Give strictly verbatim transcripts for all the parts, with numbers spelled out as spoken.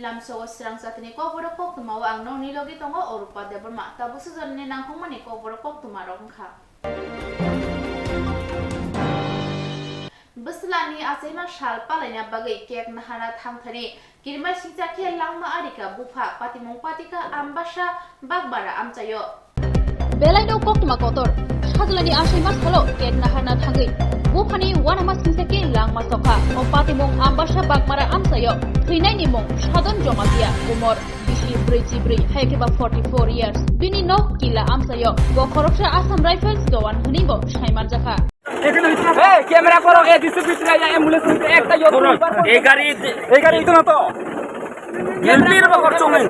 Lamsogo srang jatini kokborok koktwmao ang nokni logi tongo Orupa Debbarma. Tabuk sujorni nangkukmani kokborok koktwmarok wngkha. Bwslani achaima sal palaina bagwi cake naharna thangthani kirimai singcha khe langma arika bupha patimung patika Ambasa Bagmara amchaio. Belaino koktwma kotor, sajlani achaima salo cake naharna thangwi buphani uanama singcha khe langma sokha. O patimung Ambasa Bagmara amchaio thwinaini mung Sadon Jomatia, umor bisi brwichi brwi, hai khe ba forty four years. Bini nok Killa amchaio. Bo khoroksa Assam Rifles Dowan hwnwi bo saimanjakha. ए क्यामेरा करो, ए डिसी भित्र या एम्बुलेंस भित्र एकटा यो। ए गाडी, ए गाडी इतना त। एमपी र बगर चोमे।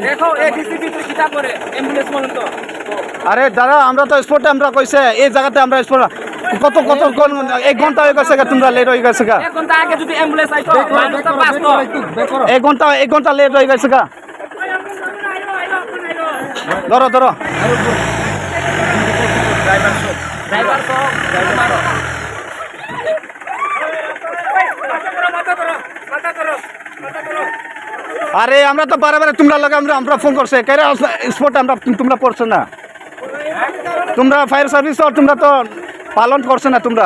देखो, ए डिसी भित्र किता करे, एम्बुलेंस बोलन त। আরে দাদা, আমরা তো স্পটে আমরা কইছে, এই জায়গাতে আমরা স্পট কত কত কোন এক ঘন্টা হয়ে গেছে গা, তোমরা লেট হয়ে গেছে গা। এক ঘন্টা আগে যদি অ্যাম্বুলেন্স আইতো, মানুষ তো বাঁচতো। এক ঘন্টা, এক ঘন্টা লেট হয়ে গেছে গা। ধরো, ধরো। ড্রাইভার সহ, ড্রাইভার মারো। আরে আমরা তো বারে বারে তোমরা লগে আমরা, আমরা ফোন করছে, কেরে স্পট আমরা, তোমরা পড়ছো না। তোমরা ফায়ার সার্ভিস তো তোমরা তো পালন করছো না তোমরা।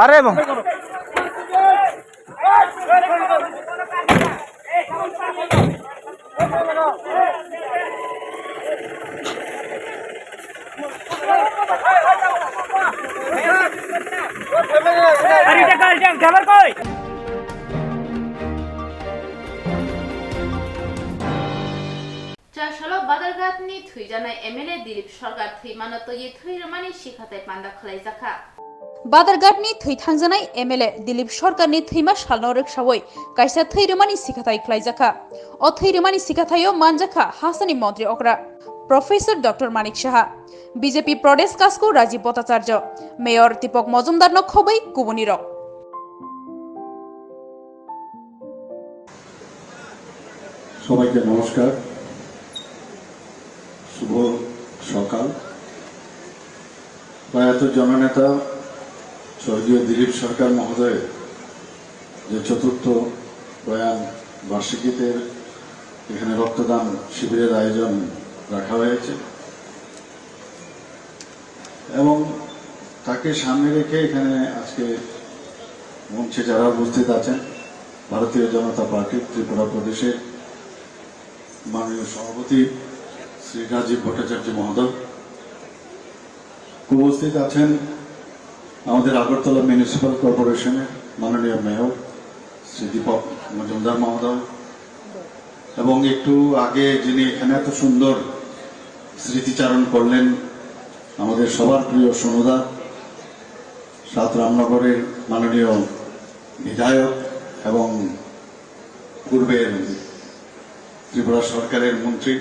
আরে ব- Chasalo Badarghatni thwijanai M L A Dilip Sarkar thwimano twiwi thwi rwmani sikhatai panda khwlaijakha. Badarghatni thwi thangjanai M L A Dilip Sarkarni thwima salno rwksawi kaisa thwi rwmani sikhatai khwlaijakha. O thwi rwmani sikhathaio manjakha hasteni montri okra Professor Doctor Manik Saha, B J P Pradesh Kasku Rajiv Bhattacharya, Mayor Deepak Majumdarno khobwi kubunirok. সবাইকে নমস্কার, শুভ সকাল। প্রয়াত জননেতা স্বর্গীয় দিলীপ সরকার মহোদয়ের যে চতুর্থ প্রয়াণ বার্ষিকীতে এখানে রক্তদান শিবিরের আয়োজন রাখা হয়েছে। এবং তাকে সামনে রেখে এখানে আজকে মঞ্চে যারা উপস্থিত আছেন, ভারতীয় জনতা পার্টি ত্রিপুরা প্রদেশের মাননীয় সভাপতি শ্রী রাজীব ভট্টাচার্য মহোদয়, উপস্থিত আছেন আমাদের আগরতলা মিউনিসিপ্যাল কর্পোরেশনের মাননীয় মেয়র শ্রী দীপক মজুমদার মহোদয়, এবং একটু আগে যিনি এখানে এত সুন্দর স্মৃতিচারণ করলেন, আমাদের সবার প্রিয় সোনুদা, সাত রামনগরের মাননীয় বিধায়ক এবং পূর্বের ত্রিপুরা সরকারের মন্ত্রী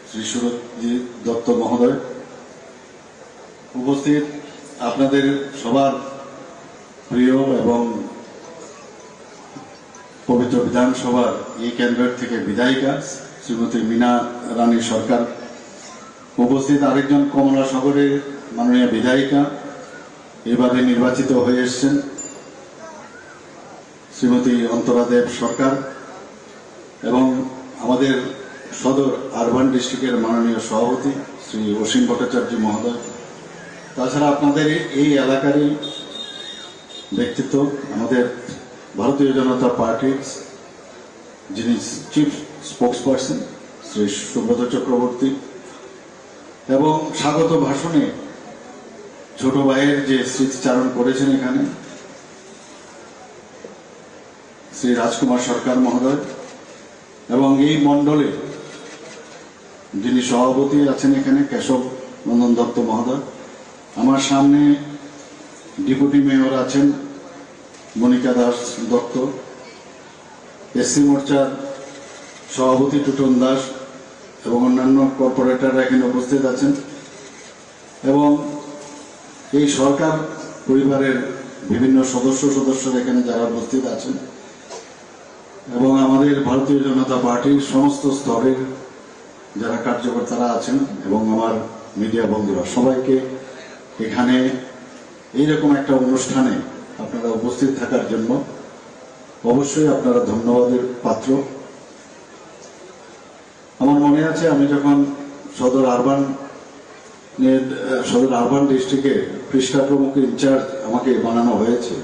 শ্রী সুরজিৎ দত্ত মহোদয়, উপস্থিত আপনাদের সবার প্রিয় এবং পবিত্র বিধানসভার এই কেন্দ্রের থেকে বিধায়িকা শ্রীমতী মীনা রানী সরকার, উপস্থিত আরেকজন কমলাসাগরের মাননীয় বিধায়িকা, এবারে নির্বাচিত হয়ে এসছেন শ্রীমতী অন্তরা দেব সরকার, এবং আমাদের সদর আরবান ডিস্ট্রিক্টের মাননীয় সভাপতি শ্রী অসীম ভট্টাচার্য মহোদয়, তাছাড়া আপনাদের এই, এই এলাকারই ব্যক্তিত্ব, আমাদের ভারতীয় জনতা পার্টির যিনি চিফ স্পোকসপারসন শ্রী সুব্রত চক্রবর্তী, এবং স্বাগত ভাষণে ছোট ভাইয়ের যে স্মৃতিচারণ করেছেন এখানে শ্রী রাজকুমার সরকার মহোদয়, এবং এই মণ্ডলে যিনি সভাপতি আছেন এখানে কেশব নন্দন দত্ত মহোদয়, আমার সামনে ডেপুটি মেয়র আছেন মনিকা দাস দত্ত, এসসি মোর্চার সভাপতি টুটন দাস এবং অন্যান্য কর্পোরেটররা এখানে উপস্থিত আছেন, এবং এই সরকার পরিবারের বিভিন্ন সদস্য সদস্যরা এখানে যারা উপস্থিত আছেন, এবং আমাদের ভারতীয় জনতা পার্টির সমস্ত স্তরের যারা কার্যকর্তারা আছেন এবং আমার মিডিয়া বন্ধুরা, সবাইকে এখানে এইরকম একটা অনুষ্ঠানে আপনারা উপস্থিত থাকার জন্য অবশ্যই আপনারা ধন্যবাদের পাত্র। আমার মনে আছে, আমি যখন সদর আরবান, সদর আরবান ডিস্ট্রিক্টের পৃষ্ঠা প্রমুখ ইনচার্জ আমাকে বানানো হয়েছে,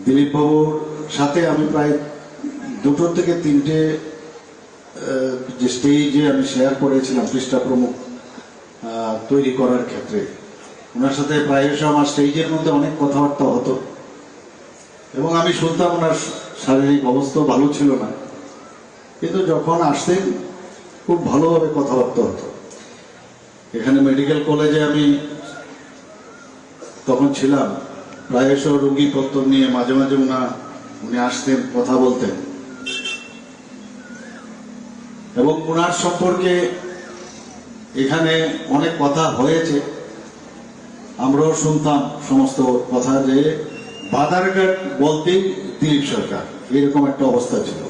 দিলীপ বাবুর সাথে আমি প্রায় দুটো থেকে তিনটে, আহ, যে স্টেজে আমি শেয়ার করেছিলাম পৃষ্ঠা প্রমুখ, আহ, তৈরি করার ক্ষেত্রে। ওনার সাথে প্রায়শ আমার স্টেজের মধ্যে অনেক কথাবার্তা হতো এবং আমি শুনতাম। ওনার শারীরিক অবস্থা ভালো ছিল না, কিন্তু যখন আসতেন, খুব ভালোভাবে কথাবার্তা হতো। এখানে মেডিকেল কলেজে আমি তখন ছিলাম, প্রায়শ রোগীপত্র নিয়ে মাঝে মাঝে উনা উনি আসতেন, কথা বলতেন। এবং ওনার সম্পর্কে এখানে অনেক কথা হয়েছে, আমরাও শুনতাম সমস্ত কথা, যে বাধারঘাট বলতেই দিলীপ সরকার, এরকম একটা অবস্থা ছিল।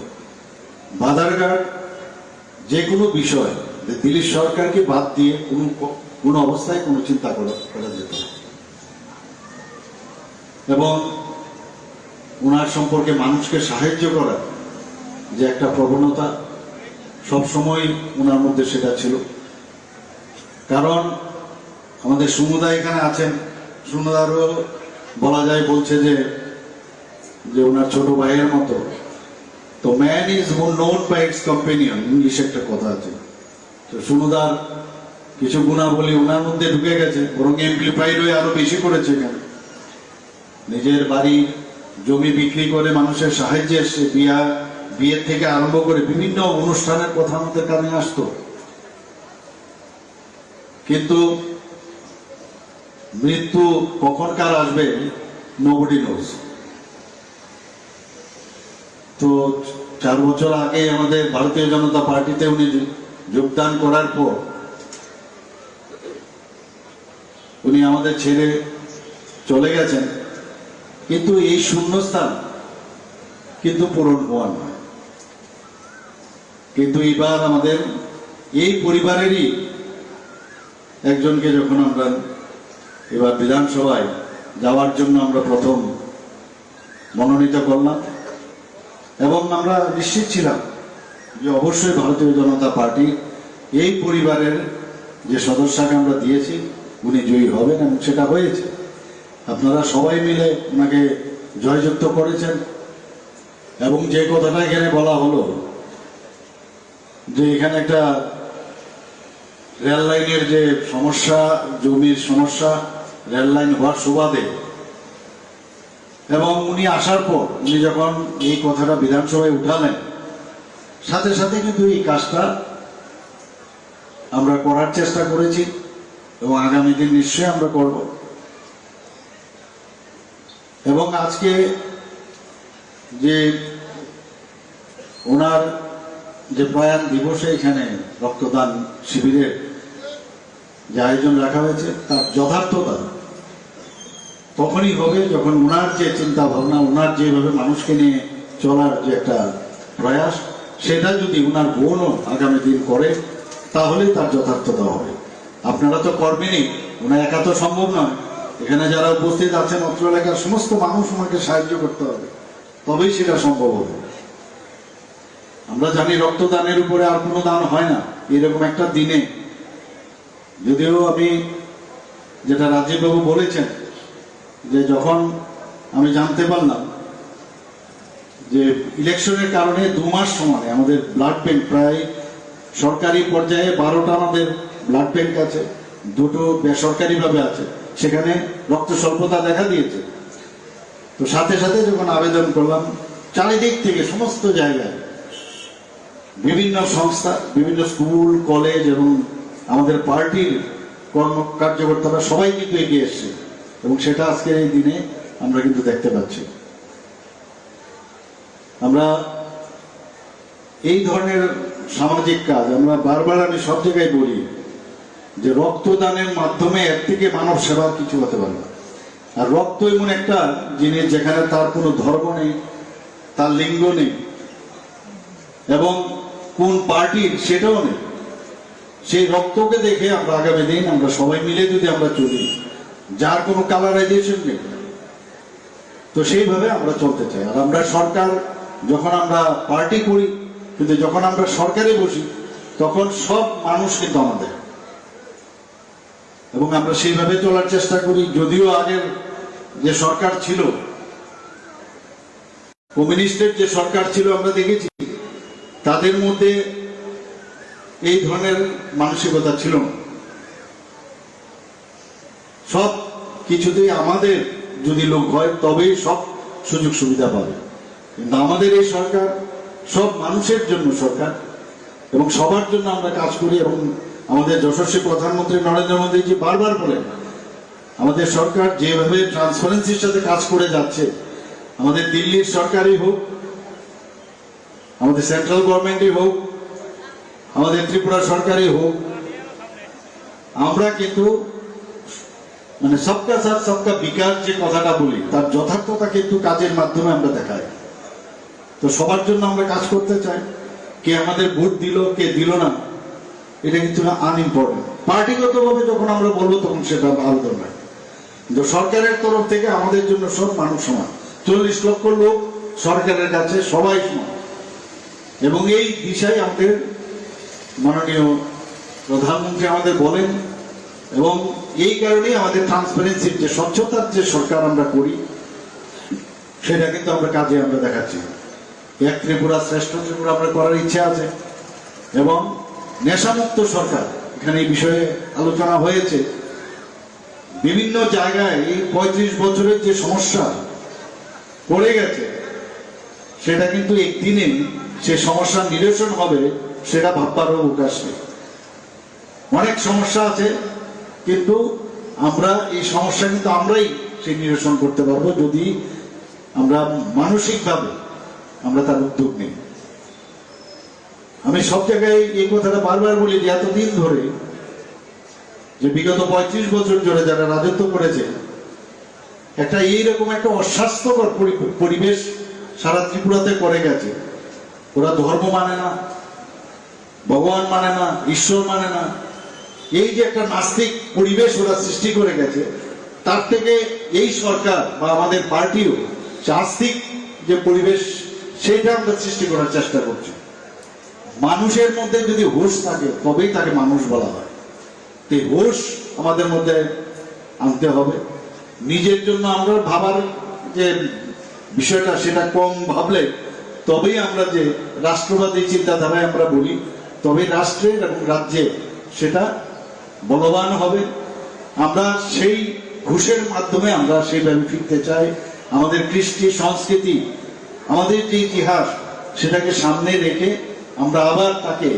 বাধারঘাট যে কোনো বিষয়, যে দিলীপ সরকারকে বাদ দিয়ে কোনো ক-, কোনো অবস্থায় কোনো চিন্তা করা, করা যেত না। এবং ওনার সম্পর্কে মানুষকে সাহায্য করার যে একটা প্রবণতা, সবসময় ওনার মধ্যে সেটা ছিল। কারণ আমাদের সুমুদা এখানে আছেন, সুমুদারও বলা যায়, বলছে যে, যে ওনার ছোট ভাইয়ের মতো। তো "Man is known by its companion", ইংলিশে একটা কথা আছে। তো সুমুদার কিছু গুণাবলী ওনার মধ্যে ঢুকে গেছে, বরং এমপ্লিফাইড হয়ে আরো বেশি করেছে এখানে। নিজের বাড়ি জমি বিক্রি করে মানুষের সাহায্যে সে বিয়া, বিয়ের থেকে আরম্ভ করে বিভিন্ন অনুষ্ঠানের কথা আমাদের কানে আসতো। কিন্তু মৃত্যু কখন কার আসবে, nobody knows। তো চার বছর আগে আমাদের ভারতীয় জনতা পার্টিতে উনি যো-, যোগদান করার পর উনি আমাদের ছেড়ে চলে গেছেন, কিন্তু এই শূন্যস্থান কিন্তু পূরণ হওয়ার নয়। কিন্তু এবার আমাদের এই পরিবারেরই একজনকে যখন আমরা এবার বিধানসভায় যাওয়ার জন্য আমরা প্রথম মনোনীত করলাম, এবং আমরা নিশ্চিত ছিলাম যে অবশ্যই ভারতীয় জনতা পার্টি এই পরিবারের যে সদস্যকে আমরা দিয়েছি, উনি জয়ী হবেন, এবং সেটা হয়েছে। আপনারা সবাই মিলে ওনাকে জয়যুক্ত করেছেন। এবং যে কথাটা এখানে বলা হলো, যে এখানে একটা রেল লাইনের যে সমস্যা, জমির সমস্যা, রেল লাইন হওয়ার সুবাদে, এবং উনি আসার পর উনি যখন এই কথাটা বিধানসভায় উঠালেন, সাথে সাথে কিন্তু এই কাজটা আমরা করার চেষ্টা করেছি এবং আগামী দিন নিশ্চয়ই আমরা করব। এবং আজকে যে ওনার যে প্রয়াণ দিবসে এখানে রক্তদান শিবিরের যে আয়োজন রাখা হয়েছে, তার যথার্থতা তখনই হবে যখন ওনার যে চিন্তা ভাবনা, ওনার যেভাবে মানুষকে নিয়ে চলার যে একটা প্রয়াস, সেটা যদি ওনার বোনও আগামী দিন করে, তাহলেই তার যথার্থতা হবে। আপনারা তো করবেনই, ওনার একা তো সম্ভব নয়। এখানে যারা উপস্থিত আছেন, অত্র এলাকার সমস্ত মানুষ ওনাকে সাহায্য করতে হবে, তবেই সেটা সম্ভব হবে। আমরা জানি রক্তদানের উপরে আর কোনো দান হয় না। এরকম একটা দিনে, যদিও আমি, যেটা রাজীববাবু বলেছেন, যে যখন আমি জানতে পারলাম যে ইলেকশনের কারণে দু মাস সময় আমাদের ব্লাড ব্যাংক, প্রায় সরকারি পর্যায়ে বারোটা আমাদের ব্লাড ব্যাংক আছে, দুটো বেসরকারিভাবে আছে, সেখানে রক্ত স্বল্পতা দেখা দিয়েছে। তো সাথে সাথে যখন আবেদন করলাম, চারিদিক থেকে, সমস্ত জায়গায়, বিভিন্ন সংস্থা, বিভিন্ন স্কুল, কলেজ এবং আমাদের পার্টির কর্ম কার্যকর্তারা সবাই কিন্তু এগিয়ে এসছে, এবং সেটা আজকের এই দিনে আমরা কিন্তু দেখতে পাচ্ছি। আমরা এই ধরনের সামাজিক কাজ, আমরা বারবার, আমি সব জায়গায় বলি যে রক্তদানের মাধ্যমে এর থেকে মানব সেবার কিছু হতে পারে না। আর রক্ত এমন একটা জিনিস, যেখানে তার কোনো ধর্ম নেই, তার লিঙ্গ নেই, এবং কোন পার্টির সেটাও নেই। সেই রক্তকে দেখে আমরা আগামী দিন আমরা সবাই মিলে যদি আমরা চলি, যার কোনো কালারাইজেশন নেই, তো সেইভাবে আমরা চলতে চাই। আর আমরা সরকার, যখন আমরা পার্টি করি, কিন্তু যখন আমরা সরকারে বসি, তখন সব মানুষ কিন্তু আমাদের। এবং আমরা সেইভাবে চলার চেষ্টা করি। যদিও আগের যে সরকার ছিল, কমিউনিস্টের যে সরকার ছিল, আমরা দেখেছি তাদের মধ্যে এই ধরনের মানসিকতা ছিল না। সব কিছুতেই আমাদের যদি লোক হয়, তবেই সব সুযোগ সুবিধা পাবে। কিন্তু আমাদের এই সরকার সব মানুষের জন্য সরকার, এবং সবার জন্য আমরা কাজ করি। এবং আমাদের যশস্বী প্রধানমন্ত্রী নরেন্দ্র মোদীজি বারবার বলেন, আমাদের সরকার যেভাবে ট্রান্সপারেন্সির সাথে কাজ করে যাচ্ছে, আমাদের দিল্লির সরকারই হোক, আমাদের সেন্ট্রাল গভর্নমেন্টই হোক, আমাদের ত্রিপুরা সরকারই হোক, আমরা কিন্তু, মানে, সবকা সাথ সবকা বিকাশ যে কথাটা বলি, তার যথার্থতা কিন্তু কাজের মাধ্যমে আমরা দেখাই। তো সবার জন্য আমরা কাজ করতে চাই। কে আমাদের ভোট দিল, কে দিল না, এটা কিন্তু আনইম্পর্টেন্ট। পার্টিগতভাবে যখন আমরা বলবো, তখন সেটা আলাদা নয়। কিন্তু সরকারের তরফ থেকে আমাদের জন্য সব মানুষ সমান। চল্লিশ লক্ষ লোক সরকারের কাছে সবাই সমান। এবং এই দিশায় আমাদের মাননীয় প্রধানমন্ত্রী আমাদের বলেন, এবং এই কারণেই আমাদের ট্রান্সপারেন্সির যে স্বচ্ছতার যে সরকার আমরা করি, সেটা কিন্তু আমরা কাজে আমরা দেখাচ্ছি। এক ত্রিপুরা শ্রেষ্ঠ ত্রিপুরা আমরা করার ইচ্ছে আছে। এবং নেশামুক্ত সরকার, এখানে এই বিষয়ে আলোচনা হয়েছে, বিভিন্ন জায়গায় এই পঁয়ত্রিশ বছরের যে সমস্যা পড়ে গেছে, সেটা কিন্তু একদিনে সে সমস্যা নিরসন হবে, সেটা ভাববার অবকাশ নেই। অনেক সমস্যা আছে, কিন্তু আমরা এই সমস্যা কিন্তু আমরাই সেই নিরসন করতে পারবো, যদি আমরা মানসিকভাবে আমরা তার উদ্যোগ নিই। আমি সব জায়গায় এই কথাটা বারবার বলি যে এতদিন ধরে যে বিগত পঁয়ত্রিশ বছর ধরে যারা রাজত্ব করেছে, একটা এইরকম একটা অস্বাস্থ্যকর পরি-, পরিবেশ সারা ত্রিপুরাতে করে গেছে। ওরা ধর্ম মানে না, ভগবান মানে না, ঈশ্বর মানে না। এই যে একটা নাস্তিক পরিবেশ ওরা সৃষ্টি করে গেছে, তার থেকে এই সরকার বা আমাদের পার্টিও যে আস্তিক যে পরিবেশ, সেটা আমরা সৃষ্টি করার চেষ্টা করছি। মানুষের মধ্যে যদি হুঁশ থাকে, তবেই তাকে মানুষ বলা হয়। তো এই হুঁশ আমাদের মধ্যে আনতে হবে। নিজের জন্য আমরা ভাবার যে বিষয়টা, সেটা কম ভাবলে তবেই আমরা যে রাষ্ট্রবাদী চিন্তাধারায় আমরা বলি, তবেই রাষ্ট্রের এবং রাজ্যে সেটা বলবান হবে। আমরা সেই হুঁশের মাধ্যমে আমরা সেইভাবে ফিরতে চাই। আমাদের কৃষ্টি সংস্কৃতি, আমাদের যে ইতিহাস, সেটাকে সামনে রেখে আমরা আবার তাকে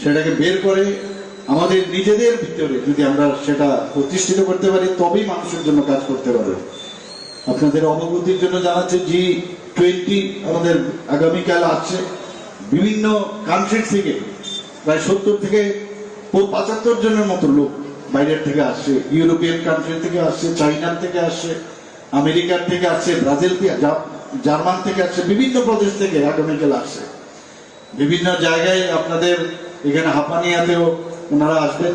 সেটাকে বের করে আমাদের নিজেদের ভিতরে যদি আমরা সেটা প্রতিষ্ঠিত করতে পারি, তবেই মানুষের জন্য কাজ করতে পারবে। আপনাদের অবগতির জন্য জানাচ্ছি, জি টোয়েন্টি আমাদের আগামীকাল আসছে। বিভিন্ন কান্ট্রি থেকে প্রায় সত্তর থেকে প-, পঁচাত্তর জনের মতো লোক বাইরের থেকে আসছে, ইউরোপিয়ান কান্ট্রি থেকে আসছে, চাইনার থেকে আসছে, আমেরিকার থেকে আসছে, ব্রাজিল থেকে, জা-, জার্মান থেকে আসছে, বিভিন্ন প্রদেশ থেকে আগামীকাল আসছে। বিভিন্ন জায়গায় আপনাদের এখানে হাপানিয়াতেও ওনারা আসবেন,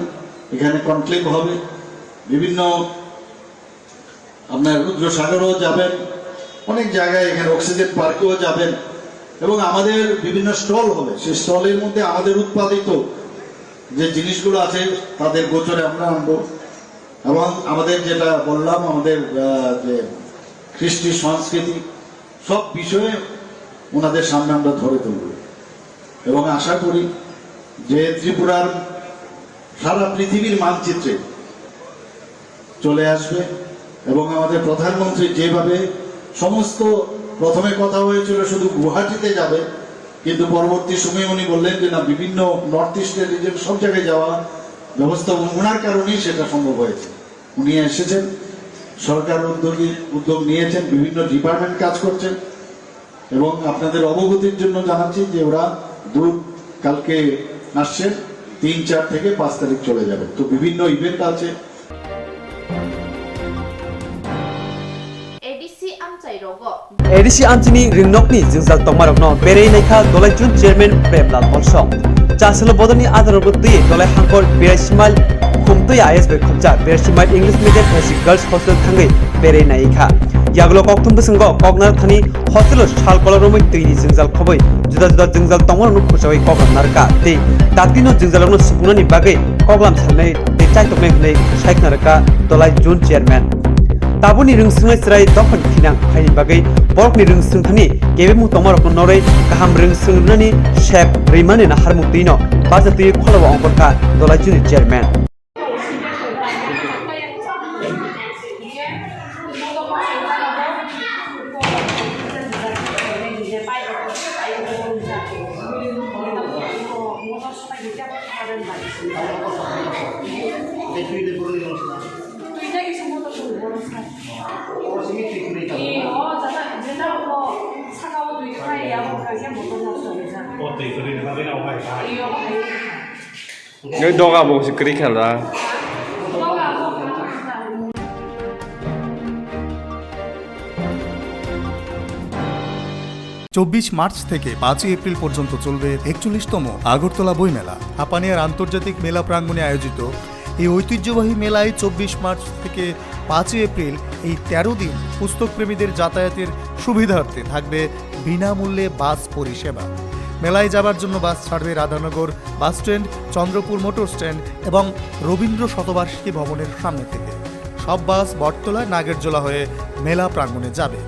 এখানে কনক্লেভ হবে, বিভিন্ন আপনার রুদ্রসাগরও যাবেন, অনেক জায়গায় এখানে অক্সিজেন পার্কেও যাবেন, এবং আমাদের বিভিন্ন স্টল হবে। সেই স্টলের মধ্যে আমাদের উৎপাদিত যে জিনিসগুলো আছে, তাদের গোচরে আমরা আনবো। এবং আমাদের যেটা বললাম, আমাদের আহ, যে কৃষ্টি সংস্কৃতি, সব বিষয়ে ওনাদের সামনে আমরা ধরে তুলব। এবং আশা করি যে ত্রিপুরার সারা পৃথিবীর মানচিত্রে চলে আসবে। এবং আমাদের প্রধানমন্ত্রী যেভাবে সমস্ত, প্রথমে কথা হয়েছিল শুধু গুয়াহাটিতে যাবে, কিন্তু পরবর্তী সময়ে উনি বললেন যে না, বিভিন্ন নর্থ ইস্টের রিজন সব জায়গায় যাওয়া ব্যবস্থা, ওনার কারণেই সেটা সম্ভব হয়েছে। উনি এসেছেন, সরকার উদ্যোগী উদ্যোগ নিয়েছেন, বিভিন্ন ডিপার্টমেন্ট কাজ করছেন। এবং আপনাদের অবগতির জন্য জানাচ্ছি যে ওরা দূত কালকে আসছেন, তিন, চার থেকে পাঁচ তারিখ চলে যাবে। তো বিভিন্ন ইভেন্ট আছে। A D C amchai rogo A D C amchini ringnokni jwngjal tongmarokno berei naikha Dolai June Chairman Premlal Molsom. Chasalo bodolni adarokno twi Dolai hangkor Biraisimali Khumtwi I S bai khumjak Biraisimali English Medium S C Girls Hostel thangwi berei naikha. Yagulo kokthum bwswngo koknar thani hostelo sal kolok romwi twini jwngjal khobwi juda juda jwngjal tongmarokno khursawi koklam narwkha tei daktino jwngjalrokno supungnani bagwi koklam salnai tei chaitoknai hwnwi saikna rwkha Dolai June Chairman. Tabukni rwngswngnai chwrai dophani thinang phaini bagwi borokni rwngswng thani kebengmung tongmarokno norwi kaham rwngswng rwnani sep rwimani naharmung twino bacha twi kholobo ongkhorkha Dolai June Chairman. Nui doga bo si kri khala. চব্বিশ মার্চ থেকে পাঁচই এপ্রিল পর্যন্ত চলবে একচল্লিশতম আগরতলা বইমেলা। হাপানিয়ার আন্তর্জাতিক মেলা প্রাঙ্গণে আয়োজিত এই ঐতিহ্যবাহী মেলায় চব্বিশ মার্চ থেকে পাঁচই এপ্রিল এই তেরো দিন পুস্তকপ্রেমীদের যাতায়াতের সুবিধার্থে থাকবে বিনামূল্যে বাস পরিষেবা। মেলায় যাবার জন্য বাস ছাড়বে Radhanagar bus stand, Chandrapur motor stand এবং রবীন্দ্র শতবার্ষিকী ভবনের সামনে থেকে। সব বাস বটতলা নাগেরজোলা হয়ে মেলা প্রাঙ্গণে যাবে।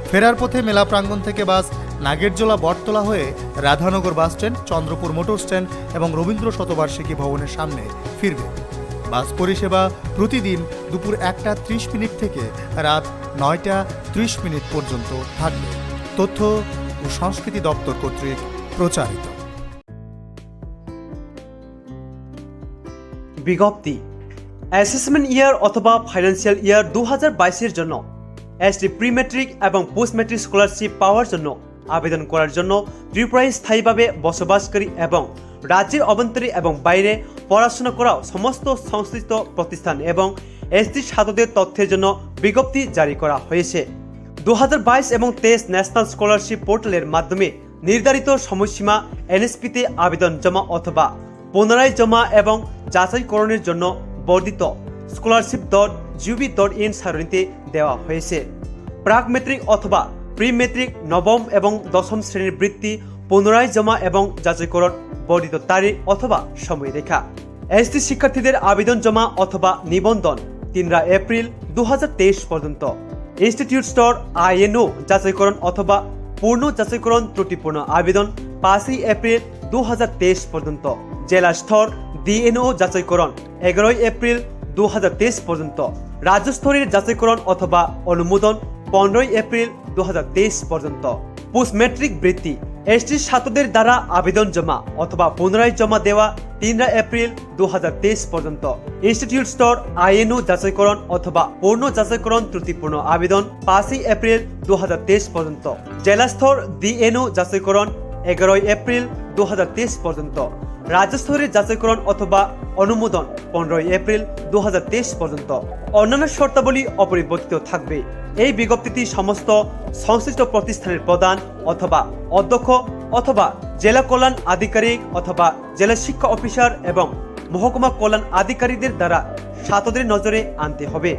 ফেরার পথে মেলা প্রাঙ্গণ থেকে বাস নাগেরজোলা বটতলা হয়ে Radhanagar bus stand, Chandrapur motor stand এবং রবীন্দ্র শতবার্ষিকী ভবনের সামনে ফিরবে। বাস পরিষেবা প্রতিদিন দুপুর একটা ত্রিশ মিনিট থেকে রাত নয়টা ত্রিশ মিনিট পর্যন্ত থাকবে। তথ্য ও সংস্কৃতি দপ্তর কর্তৃক প্রচারিত। বিজ্ঞপ্তি। অ্যাসেসমেন্ট ইয়ার অথবা ফাইন্যান্সিয়াল ইয়ার দু হাজার বাইশের জন্য এসটি প্রি ম্যাট্রিক এবং পোস্ট ম্যাট্রিক স্কলারশিপ পাওয়ার জন্য আবেদন করার জন্য ত্রিপুরায় স্থায়ীভাবে বসবাসকারী এবং রাজ্যের অভ্যন্তরে এবং বাইরে পড়াশোনা করা সমস্ত সংশ্লিষ্ট প্রতিষ্ঠান এবং এসটি ছাত্রদের তথ্যের জন্য বিজ্ঞপ্তি জারি করা হয়েছে। দু হাজার বাইশ এবং তেইশ ন্যাশনাল স্কলারশিপ পোর্টালের মাধ্যমে নির্ধারিত সময়সীমা এনএসপিতে আবেদন জমা অথবা পুনরায় জমা এবং যাচাইকরণের জন্য বর্ধিত scholarship dot G O V dot in সারণীতে দেওয়া হয়েছে। প্রাক ম্যাট্রিক অথবা প্রি ম্যাট্রিক নবম এবং দশম শ্রেণীর বৃত্তি পুনরায় জমা এবং যাচাইকরণ বর্ধিত তারিখ অথবা সময়রেখা। এসটি শিক্ষার্থীদের আবেদন জমা অথবা নিবন্ধন তিনরা এপ্রিল দু হাজার তেইশ পর্যন্ত। ইনস্টিটিউট স্তর আইএনও যাচাইকরণ অথবা পূর্ণ যাচাইকরণ ত্রুটিপূর্ণ আবেদন পাঁচই এপ্রিল দু হাজার তেইশ পর্যন্ত। জেলা স্তর ডিএনও যাচাইকরণ এগারোই এপ্রিল দু হাজার তেইশ পর্যন্ত। রাজ্য স্তরের যাচাইকরণ অথবা অনুমোদন পনেরোই এপ্রিল দু হাজার তেইশ পর্যন্ত। পোস্ট ম্যাট্রিক বৃত্তি, এসটি ছাত্রদের দ্বারা আবেদন জমা অথবা পুনরায় জমা দেওয়া তিনরা এপ্রিল দু হাজার তেইশ পর্যন্ত। ইনস্টিটিউট স্তর আইএনও যাচাইকরণ অথবা পূর্ণ যাচাইকরণ ত্রুটিপূর্ণ আবেদন পাঁচই এপ্রিল দু হাজার তেইশ পর্যন্ত। জেলা স্তর ডিএনও যাচাইকরণ এগারোই এপ্রিল দু হাজার তেইশ পর্যন্ত। রাজ্য স্তরের যাচাইকরণ অথবা অনুমোদন পনেরোই এপ্রিল দু হাজার তেইশ পর্যন্ত। অন্যান্য শর্তাবলী অপরিবর্তিত থাকবে। এই বিজ্ঞপ্তিটি সমস্ত সংশ্লিষ্ট প্রতিষ্ঠানের প্রধান অথবা অধ্যক্ষ অথবা জেলা কল্যাণ আধিকারিক অথবা জেলা শিক্ষা অফিসার এবং মহকুমা কল্যাণ আধিকারিকদের দ্বারা ছাত্রদের নজরে আনতে হবে।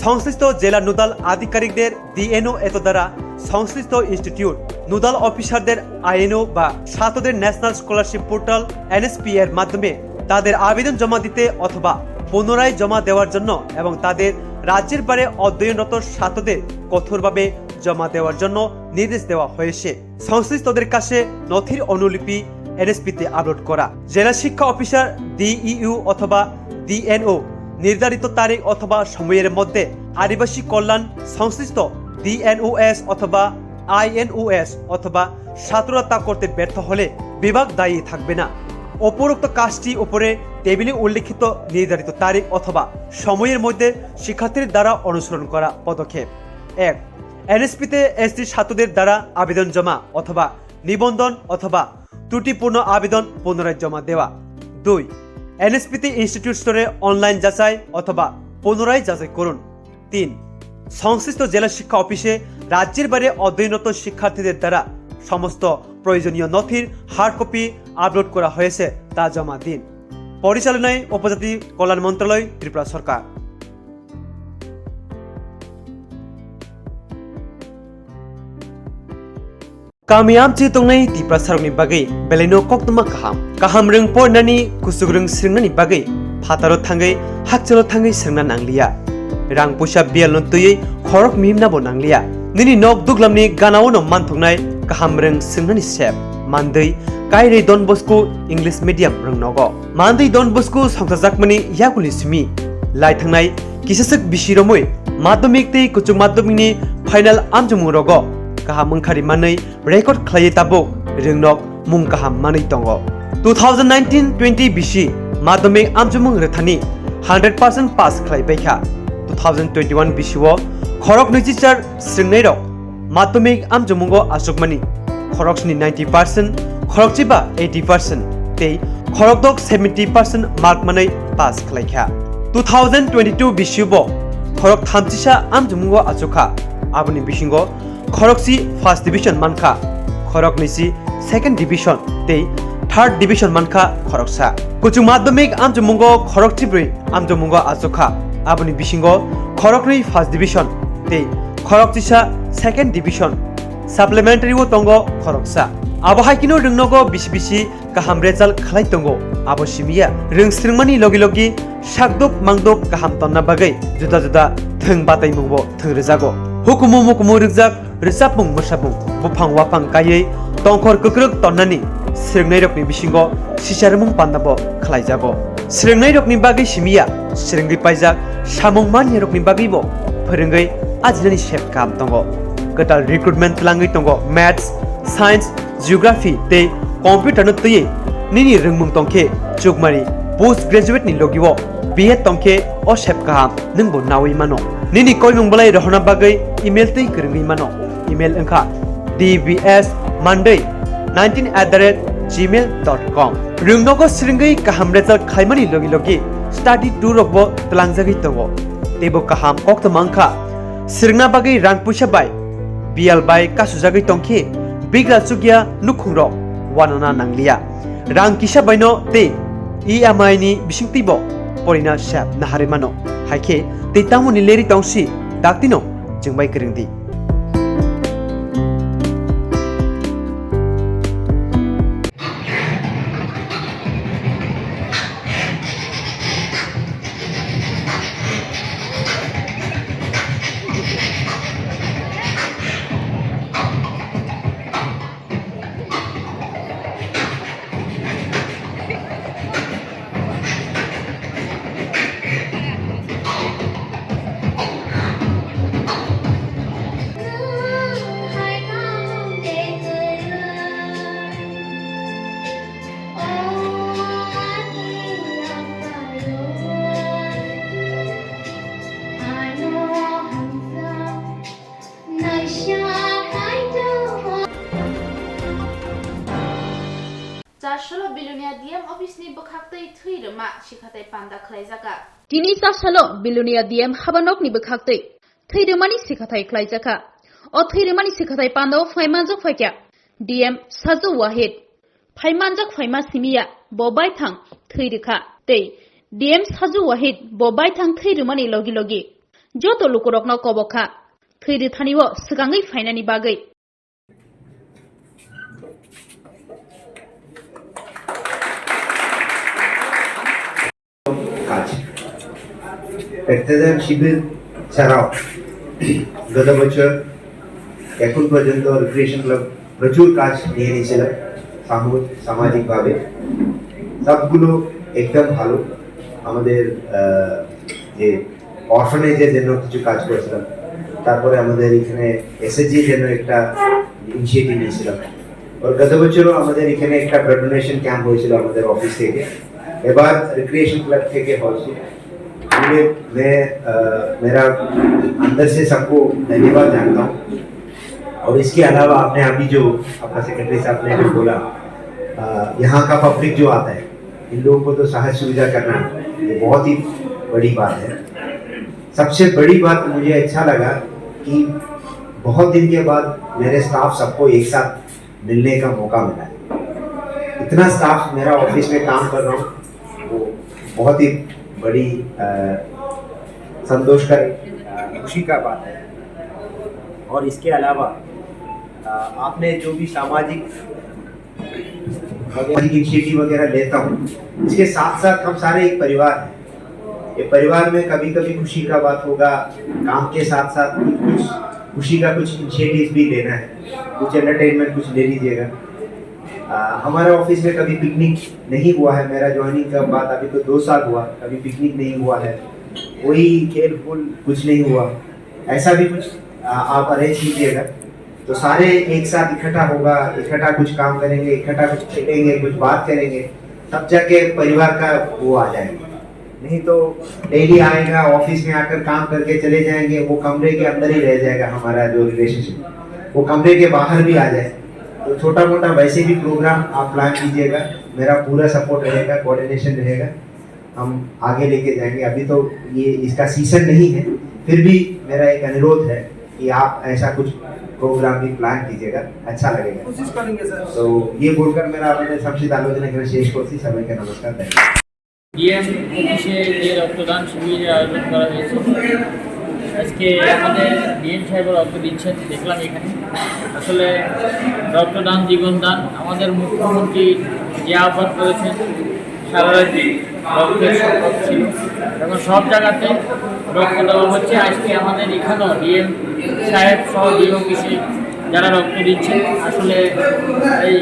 সংশ্লিষ্ট জেলা নোডাল আধিকারিকদের ডিএনও এত দ্বারা সংশ্লিষ্ট ইনস্টিটিউট নোডাল অফিসারদের আইএনও বা ছাত্রদের ন্যাশনাল স্কলারশিপ পোর্টাল এনএসপি এর মাধ্যমে তাদের আবেদন জমা দিতে অথবা পুনরায় জমা দেওয়ার জন্য এবং তাদের রাজ্যের বাইরে অধ্যয়নরত ছাত্রদের কঠোরভাবে জমা দেওয়ার জন্য নির্দেশ দেওয়া হয়েছে। সংশ্লিষ্টদের কাছে নথির অনুলিপি এনএসপিতে আপলোড করা। জেলা শিক্ষা অফিসার, ডিইউ অথবা ডিএনও নির্ধারিত তারিখ অথবা সময়ের মধ্যে আদিবাসী কল্যাণ সংশ্লিষ্ট ডিএনওএস অথবা আইএনওএস অথবা ছাত্ররা তা করতে ব্যর্থ হলে বিভাগ দায়ী থাকবে না। উপরোক্ত কাজটি উপরে টেবিলে উল্লেখিত নির্ধারিত তারিখ অথবা সময়ের মধ্যে শিক্ষার্থীর দ্বারা অনুসরণ করা পদক্ষেপ। এক, এনএসপিতে এসটি ছাত্রদের দ্বারা আবেদন জমা অথবা নিবন্ধন অথবা ত্রুটিপূর্ণ আবেদন পুনরায় জমা দেওয়া। দুই, এনএসপিতে ইনস্টিটিউট স্তরে অনলাইন যাচাই অথবা পুনরায় যাচাই করুন। তিন, সংশ্লিষ্ট জেলা শিক্ষা অফিসে রাজ্যের বাইরে অধ্যয়নরত শিক্ষার্থীদের দ্বারা সমস্ত প্রয়োজনীয় নথির হার্ড কপি আপলোড করা হয়েছে, তা জমা দিন। পরিচালনায় উপজাতি কল্যাণ মন্ত্রণালয়, ত্রিপুরা সরকার। Kami amchi tongnai Tiprasarokni bagwi belaino koktwma kaham. Kaham rwng pornani, kuchuk rwng swrwngnani bagwi phataro thangwi, hakchalo thangwi swrwngna nangliya. Rang puisa biyalno twiwi khorok mihimnabo nangliya. Nini nok duglamni ganaono manthoknai kaham rwng swrwngnani sep. Mandwi, Kairwi Don Bosco English Medium rwng nogo. Mandwi Don Bosco songchajakmani yakuli simi lai thangnai kisaswk bisi romwi madhyamik tei kuchuk madhyamikni final amchomung rogo kaham wngkhari manwi record khlaiwi tabuk rwngnok mung kaham manwi tongo. Two thousand nineteen twenty bisi madhyamik amchomung rwthani hundred percent pass khlai paikha. Two thousand twenty-one bisio khorok nwichichar swrwngnairok madhyamik amchomungo achukmani khoroksni ninety percent, khorokchiba eighty percent tei khorokdok seventy percent mark manwi pass khlaikha. Two thousand twenty-two bisibo khorok thamchisa amchomungo achukha, aboni bisingo khorokchi first division mankha, khoroknwisi second division tei third division mankha khoroksa. Kuchuk madhyamik amchomungo khorokchibrwi amchomungo achukha, aboni bisingo khoroknwi first division tei khorokchisa second division. Supplementary o tongo khoroksa. Abo hai kheno rwngnogo bisi bisi kaham result khlai tongo, abo simiya rwng swrwngmani logi logi sakduk mangduk kaham tonna bagwi juda juda thwng bataimungbo thwng rwjago. Hukumu mukumu rwkjak rwchapmung mwsapmung buphang waphang kaiwi tongkhor kwkrwk tonnani swrwngnairokni bisingo sicharmung pandabo khlaijago. Swrwngnairokni bagwi simiya swrwngwi paijak samung maniyarokni bagwibo phwrwngwi ajinani sep kaham tongo. Kwtal recruitment twlangwi tongo Maths, Science, Geography tei Computer no twiwi nini rwngmung tongkhe chukmani post graduate ni logi o B Ed tongkhe o sep kaham nwngbo nawi mano. Nini koimung belai rohorna bagwi email twi kwrwngwi mano. Email wngkha D B S Monday nineteen at the rate gmail dot com. Rwngnogo swrwngwi kaham result khlaimani logi logi study tour rokbo twlangjagwi tongo. Teibo kaham koktwma wngkha swrwngna bagwi rang puisa bai biyal bai kasujagwi tongkhe bigra chukya nukhungrok wanana nangliya. Rang kisa baino tei E M I ni bisingtwibo porina sep naharwi mano. Haikhe tei tamoni leri tongsi daktino chwngbai kwrwngdi. Chasolo Bilonia D M office ni bwkhaktwi thwi rwma sikhatai panda khlaijakha. Tini Chasolo Bilonia D M habanokni bwkhaktwi thwi rwmani sikhathai khlaijakha. O thwi rwmani sikhathai pandao phaimanjak phaikha D M Saju Wahid. Phaimanjak phaima simiya bo baithang thwi rwkha tei D M Saju Wahid bo baithang thwi rwmani logi logi joto lukurokno kobokha thwi rwthanio swkangwi phainani bagwi. কাজ। পেট্রোলিয়াম শিবির ছাড়াও গত বছর এখন পর্যন্ত recreation club প্রচুর কাজ নিয়ে নিয়েছিল সামু-, সামাজিকভাবে। সবগুলো একদম ভালো। আমাদের, আহ, যে অরফানেজের জন্য কিছু কাজ করেছিলাম, তারপরে আমাদের এখানে এসএইচজি র জন্য একটা ইনিশিয়েটিভ নিয়েছিলাম। আর গত বছরও আমাদের এখানে একটা ব্লাড ডোনেশন ক্যাম্প হয়েছিল আমাদের অফিস থেকে। এবার রিক্রিয়েশন ক্লাব থেকে হয়েছে। पूरे मैं, अ, मेरा अंदर से सबको धन्यवाद जानता हूँ। और इसके अलावा आपने अभी जो अपना सेक्रेटरी साहब ने जो बोला, अ, यहाँ का पब्लिक जो आता है, इन लोगों को तो सहज सुविधा करना, ये बहुत ही बड़ी बात है। सबसे बड़ी बात मुझे अच्छा लगा कि बहुत दिन के बाद मेरे स्टाफ सबको एक साथ मिलने का मौका मिला। इतना स्टाफ मेरा ऑफिस में काम कर रहा हूँ, वो बहुत ही बड़ी, अ, संतोष का, अ, खुशी का बात है। और इसके अलावा, अ, आपने जो भी सामाजिक वगैरह, इनिशिएटिव वगैरह लेता हूँ, इसके साथ साथ हम सारे एक परिवार हैं। ये परिवार में कभी कभी खुशी का बात होगा, काम के साथ साथ कुछ कुछ खुशी का कुछ इनिशिएटिव भी लेना है, कुछ एंटरटेनमेंट कुछ ले लीजिएगा। आ, हमारे ऑफिस में कभी पिकनिक नहीं हुआ है, मेरा ज्वाइनिंग का बाद अभी तो दो साल हुआ, कभी पिकनिक नहीं हुआ है, कोई खेल कूद कुछ नहीं हुआ, ऐसा भी कुछ, आ, आप अरेंज कीजिएगा। तो सारे एक साथ इकट्ठा होगा, इकट्ठा कुछ काम करेंगे, इकट्ठा कुछ खेलेंगे, कुछ बात करेंगे, तब जाके परिवार का वो आ जाएगा। नहीं तो डेली आएगा, ऑफिस में आकर काम करके चले जाएंगे, वो कमरे के अंदर ही रह जाएगा हमारा जो रिलेशनशिप, वो कमरे के बाहर भी आ जाए। तो छोटा मोटा वैसे भी प्रोग्राम आप प्लान कीजिएगा, मेरा पूरा सपोर्ट रहेगा, कोऑर्डिनेशन रहेगा, हम आगे लेके जाएंगे। अभी तो ये इसका सीजन नहीं है, फिर भी मेरा एक अनुरोध है कि आप ऐसा कुछ प्रोग्राम भी प्लान कीजिएगा, अच्छा लगेगा। कोशिश करेंगे सर। तो ये बोलकर मेरा अपने संक्षिप्त आलोचना এখানে শেষ করছি। সবাইকে নমস্কার, ধন্যবাদ। ডিএম অফিসে যে রক্তদান শিবিরের আয়োজন করা হয়েছে, আজকে আমাদের ডিএম সাহেব রক্ত দিচ্ছেন, দেখলাম এখানে। আসলে রক্তদান জীবনদান, আমাদের মুখ্যমন্ত্রী যে আহ্বান করেছেন, সারা রাজ্যে রক্তের সংকট ছিল এবং সব জায়গাতে রক্ত দেওয়া হচ্ছে। আজকে আমাদের এখানেও ডিএম সাহেব সহ ডিএম অফিসে যারা রক্ত দিচ্ছেন, আসলে এই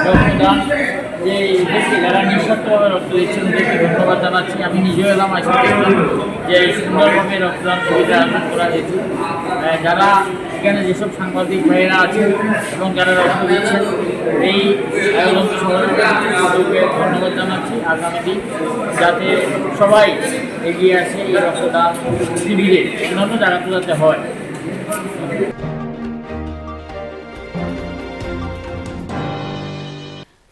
রক্তদান যে উদ্দেশ্যে যারা নিঃস্বার্থভাবে রক্ত দিচ্ছেন, ওদেরকে ধন্যবাদ জানাচ্ছি। আমি নিজেও এলাম, আজকে দেখলাম যে সুন্দরভাবে রক্তদান শিবিরের আয়োজন করা হয়েছে। আহ, যারা এখানে যেসব সাংবাদিক ভাইয়েরা আছেন এবং যারা রক্ত দিচ্ছেন, এই আয়োজনকে সহযোগিতা করছেন, তাদেরকে ধন্যবাদ জানাচ্ছি। আগামী দিন যাতে সবাই এগিয়ে আসে এই রক্তদান শিবিরে, অন্যান্য জায়গাতে যাতে হয়।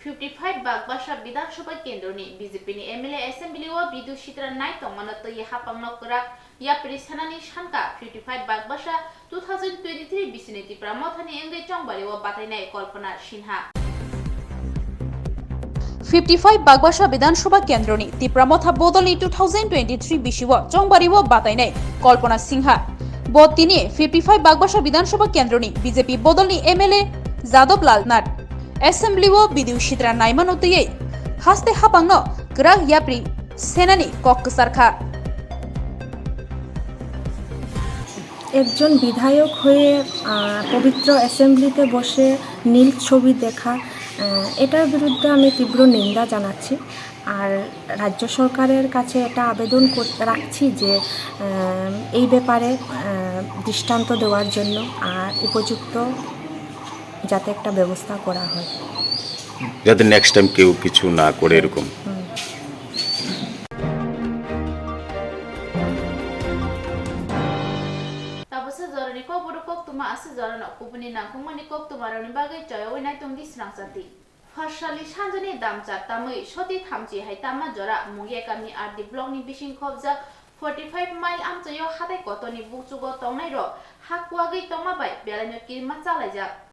Fifty five Bagbasa Bidhan Sabha Kendroni B J P ni M L A assembly o Bidu Sitra nai tongmano twi hapangno kwrak yapri sanani sanka fifty five Bagbasa two thousand twenty-three bisini Tipra Mothani wngwi chongbari o batainai Kalpana Sinha. Fifty five Bagbasa Bidhan Sabha Kendroni Tipra Motha bodolni two thousand twenty-three bisi o chongbari o batainai Kalpana Sinha. Bo tini fifty five Bagbasa Bidhan Sabha Kendroni B J P bodolni M L A Jadab Lal Nath assembly o Bidu Sitra naimano twiwi haste hapangno kwrak yapri senani kok kwchar kha. একজন বিধায়ক হয়ে, আহ, পবিত্র অ্যাসেম্বলিতে বসে নীল ছবি দেখা, আহ, এটার বিরুদ্ধে আমি তীব্র নিন্দা জানাচ্ছি। আর রাজ্য সরকারের কাছে এটা আবেদন কর-, রাখছি যে, আহ, এই ব্যাপারে, আহ, দৃষ্টান্ত দেওয়ার জন্য আর উপযুক্ত যাতে একটা ব্যবস্থা করা হয়। যাতে নেক্সট টাইম কেউ কিছু না করে এরকম। হুম। Tabuksa jorani kokborok koktwma aswk jorano kubuni nangkukmani koktwmarokni bagwi choyaui naitongdi srangchakdi. Pharsali sanjani damcha tamwi soti thamchi hai tama jora Mungiakamni R D blockni bising khobjak forty five mile amchaio hatai kotorni bukchugo tongnairok ha kuwagwi tongma bai belaino kirima chalaijak.